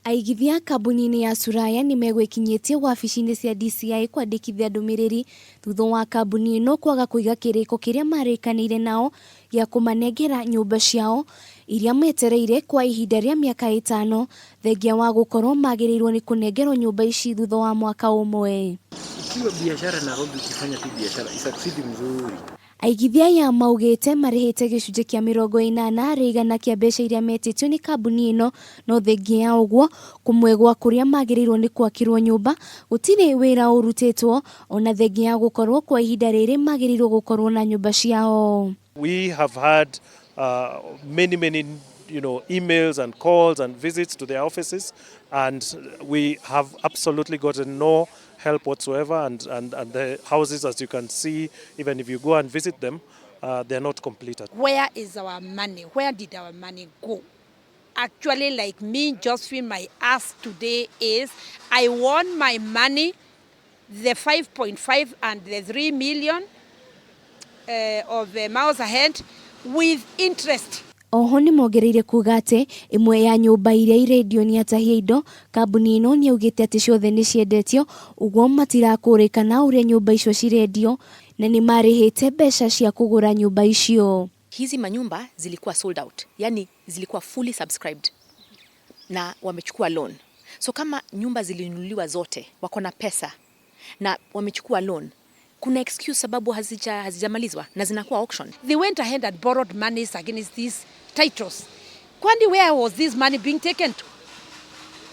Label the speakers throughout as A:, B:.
A: Aigithia kambuni-inĩ ya Suraya nĩ megwĩkinyĩtie wabici-inĩ cia DCI kwandĩkithia ndũmĩrĩri thutha wa kambuni ĩno kwaga kũiga kĩrĩko kĩrĩa marĩkanĩire nao gĩa kũmanengera nyũmba ciao iria metereire kwa ihinda rĩa mĩaka 5, thengia wa gũkorwo magĩrĩirwo nĩ kũnengerwo nyũmba ici thutha wa mwaka ũmwe.
B: Ikiwa biashara Nairobi, ukifanya tu biashara isucceed mzuri.
A: Aigithia aya maugĩte marĩhĩte gĩcunjĩ kĩa 80% kĩa mbeca iria metĩtio nĩ kambuni ĩno, no thengia ya ũguo kũmwe gwa kũrĩa magĩrĩirwo nĩ gwakĩrwo nyũmba gũtirĩ wĩra ũrutĩtwo, ona thengia ya gũkorwo kwa ihinda rĩrĩ magĩrĩirwo gũkorwo na nyũmba ciao.
C: We have had many, many emails and calls and visits to their offices, and we have absolutely gotten no help whatsoever. And the houses, as you can see, even if you go and visit them, they're not completed.
D: Where is our money? Where did our money go? Actually, like me, Josephine, my ask today is I want my money, the 5.5 and the 3 million of the miles ahead with interest.
A: Oho nĩ mongereire kuga atĩ ĩmwe ya nyũmba iria irendio nĩ atahia indo, kambuni ĩno nĩ yaugĩte atĩ ciothe nĩ ciendetio, ũguo matirakũrĩkana ũrĩa nyũmba icio cirendio na nĩ marĩhĩte mbeca cia kũgũra nyũmba icio.
E: Hizi manyumba zilikuwa sold out, yani zilikuwa fully subscribed na wamechukua loan. So kama nyumba zilinunuliwa zote, wako na pesa na wamechukua loan, kuna excuse sababu hazijamalizwa na zinakuwa auction?
D: They went ahead and borrowed monies against these titles. Kwani where was this money being taken to?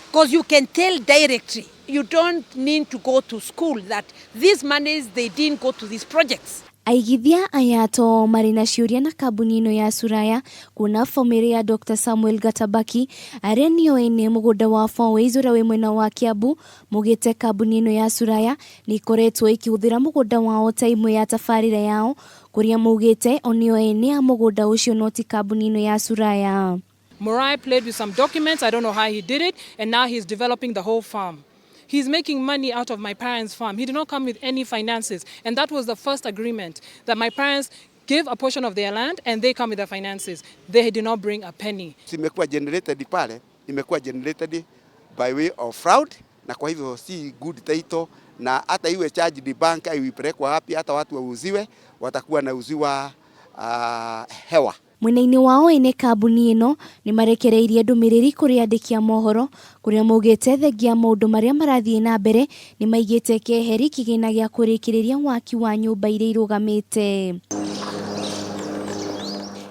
D: Because you can tell directly, you don't need to go to school, that these monies, they didn't go to these projects.
A: Aigithia aya to marĩ na ciũria na kambuni ĩno ya Suraya, kuona bamĩrĩ ya Dr Samuel Gatabaki, arĩa nĩo ene mũgũnda wa Fourways ũrĩa wĩ mwena wa Kiambu, maugĩte kambuni ĩno ya Suraya nĩ ĩkoretwo ĩkĩhũthĩra mũgũnda wao ta ĩmwe ya tabarĩra yao, kũrĩa maugĩte o nĩo ene a mũgũnda ũcio no ti kambuni ĩno ya Suraya.
F: Murai played with some documents. I don't know how he did it. And now he's developing the whole farm. He's making money out of my parents' farm. He did not come with any finances. And that was the first agreement, that my parents give a portion of their land and they come with their finances. They did not bring a penny.
G: Imekuwa generated pale, imekuwa generated by way of fraud, na kwa hivyo si good title, na hata iwe charged bank au ipelekwa wapi, hata watu wauziwe, watakuwa nauziwa hewa.
A: Mwena-inĩ wao, ene kambuni ĩno nĩ marekereirie ndũmĩrĩri kũrĩ andĩki a mohoro, kũrĩa maugĩte thengia maũndũ marĩa marathiĩ na mbere, nĩ maigĩte keheri kĩgĩna gĩa kũrĩkĩrĩria waki wa nyũmba iria irũgamĩte.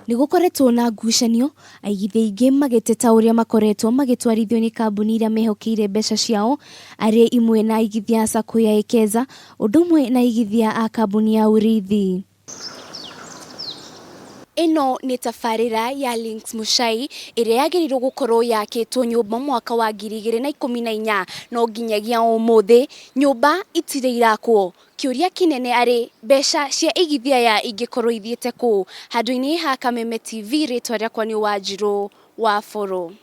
A: Nĩ gũkoretwo na ngucanio, aigithia aingĩ magĩteta ũrĩa makoretwo magĩtwarithio nĩ kambuni iria mehokeire mbeca ciao, arĩa imwe na aigithia a Sacco ya Ekeza, ũndũ ũmwe na aigithia a kambuni ya Urithi. Ĩno nĩ tabarĩra ya Links Muchai ĩrĩa yagĩrĩirwo gũkorwo yakĩtwo nyũmba mwaka wa 2014, no nginyagia ũmũthĩ nyũmba itirĩ irakwo. Kĩũria kĩnene arĩ mbeca cia igithia ya ingĩkorwo ithiĩte kũ? Handũ-inĩ ha Kameme TV, rĩtwa rĩakwa nĩ Wanjirũ wa Bũrũ.